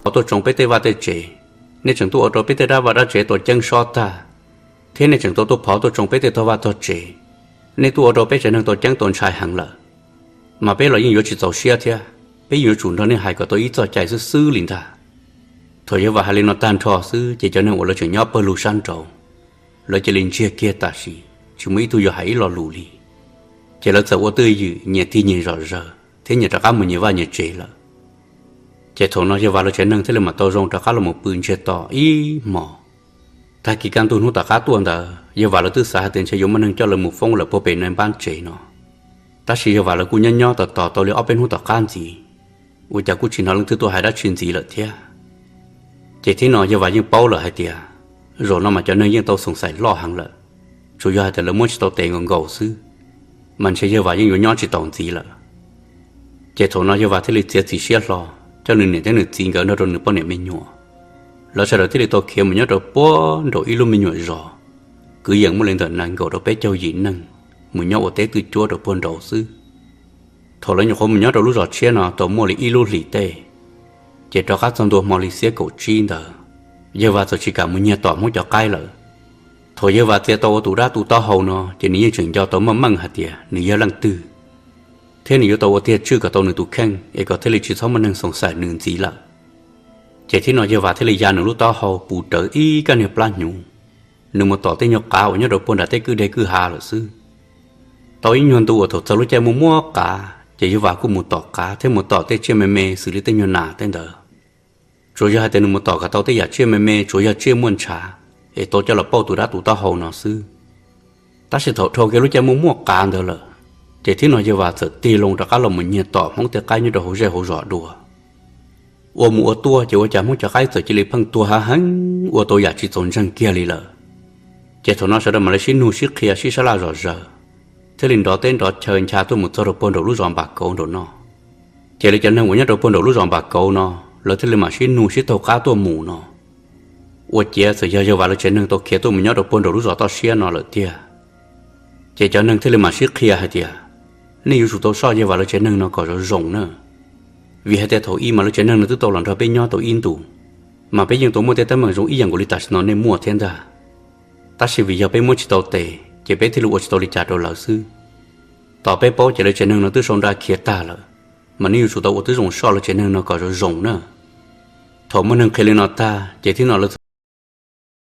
phov tuaj tsoo peb tej vaj tej tsev, nej tseem tuaj ua rau peb tej dab vaj dab tsev tau ceeb sob tag, thiab nej tseem tau tuaj phov tuaj tsoo peb tej tog vaj tog tsev, nej tuaj ua rau peb tsev neeg tau ceeb tau ntshai heev lawm. Mas peb los yeej yuav tsis txaus siab thiab, peb yeej yuav tsum nrog nej hais kom tau ib txoj cai xwb xwb li ntag. Thaum yawg Vam hais li no tag nrho xwb ces cov neeg uas lawv tseem nyob pawg lug sab nraud, lawv cia li ntsiag kiag tam sim, tsis muaj ib tug yuav hais ib lo lus li. Ces lawv txawm ua twj ywm nyias tig nyias zom zaws thiab nyias rov qab mus nyias vaj nyias tsev lawm. Ces thaum no yawg Vam lawv tsev neeg thiaj li mam tau zoo rov qab los mus pw ntsiag to ib hmos. Tag kis kaj ntug hnub tom qab tuaj ntawd yawg Vam lawv twb xav hais tias ntshe yuav muaj neeg coj lawv mus foob lawm puag pem naj npab tsev no, tab sis yawg Vam lawv kuj nyob nyob tos tos tau li ob peb hnub tom qab ntxiv, ua cas kuj tsis hnov leej twg tuaj hais dab tsi ntxiv lawm thiab. Ces thiab no yawg Vam yeej paub lawm hais tias zaum no mas cov neeg yeej tau xoom xaim loj heev lawm, tsuas yog hais tias lawv muab tsis tau tes nkaus nkaus xwb, mas ntshe yawg Vam yeej yuav nyob tsis taus ntxiv lawm. Ces thaum no yawg Vam thiaj li txiav txim siab hlo, coj nws niam thiab nws txiv nkawd nrog rau nws poj niam me nyuam, lawv sawv daws thiaj li tau khiav mus nyob rau puag nraum ib lub me nyuam zos, kwv yees muaj li ntawm nees nkaum rau peb caug yim neeg, mus nyob ua teb twj cuab rau puag nraud xwb. Thaum lawv nyuam qhuav mus nyob rau lub zos tshiab no tau muaj li ib lub hlis tej, ces rov qab txog ntua hmo li xiab kaum tsib ntawd, yawg Vam txawm tsis kam mus nyiag tom Hmoob cov qaib lawm. Thaum yawg Vam txia tau ua tus dab tu taub hau no ces nws yeej tseem nco tau meej meej hais tias nws yog leej twg, thiab nws yuav tau ua tiag tswj kom tau nws tus kheej es kom thiaj li tsis txhob muaj neeg xoom xaim nws ntxiv lawm. Ces thiab no yawg Vam thiaj li ya nws lub taub hau pus rawv ib kab niag plab hnyuv, nws mus tom tej nyuag qav uas nyob rau puag nram tej kwj deg kwj ha lawm xwb. Tau ib nyuag ntu uas thaum txog lub caij muaj muab qav ces yawg Vam kuj mus tom qav thiab mus tom tej tsiaj me me xws li tej nyuag nas tej ntawd. Tsuas yog hais tias nws mus tom kom tau tej yam tsiaj me me tsuas yog tsiaj muaj ntshav, es tau coj los pauj tus dab tu taub hau no xwb. Tab sis thaum dhau kiag lub caij muaj muab qav ntawd lawm, ces thiab no yawg Vam txawm tig loo rov qab los mus nyiag tom Hmoob tej qaib nyob rau hauv zej hauv zos dua. Ua mus ua tuaj ces ua cas Hmoob cov qaib txawm cia li pheej tuag hav heev ua tau yam tsis txaus ntseeg kiag li lawm. Ces thaum no sawv daws mam li sib nug sib qhia sib sab laj zom zaws, thiaj li nrov teb nrov chaw ncha tuaj mus txog rau puag nraum lub zos Npas Kauv nraum no. Ces lawv cov neeg uas nyob rau puag nraum lub zos Npas Kauv no, lawv thiaj li mam sib nug sib taug qab tuaj mus no. Ua ciav txawm yog yawg Vam lawv tsev neeg tau khiav tuaj mus nyob rau puag nraum lub zos toj siab no lawm tiag. Ces cov neeg thiaj li mam sib qhia hais tias, nej yuav tsum tau soj yawg Vam lawv tsev neeg no kom zoo zoo na, vim hais tias thaum ub mas lawv tsev neeg no twb tau los nrog peb nyob tau ib ntus, mas peb yeej tau muaj tej teeb meem zoo ib yam nkaus li tam sim no nej muaj thiab ntag. Tab sis vim yog peb muab tsis tau tes ces peb thiaj li ua tsis tau li cas rau lawv xwb. Tos peb paub ces lawv tsev neeg no twb sau nra khiav tag lawm, mas nej yuav tsum tau ua tib zoo soj lawv tsev neeg no kom zoo zoo na. Thaum muaj neeg qhia li no tag ces thiab no lawv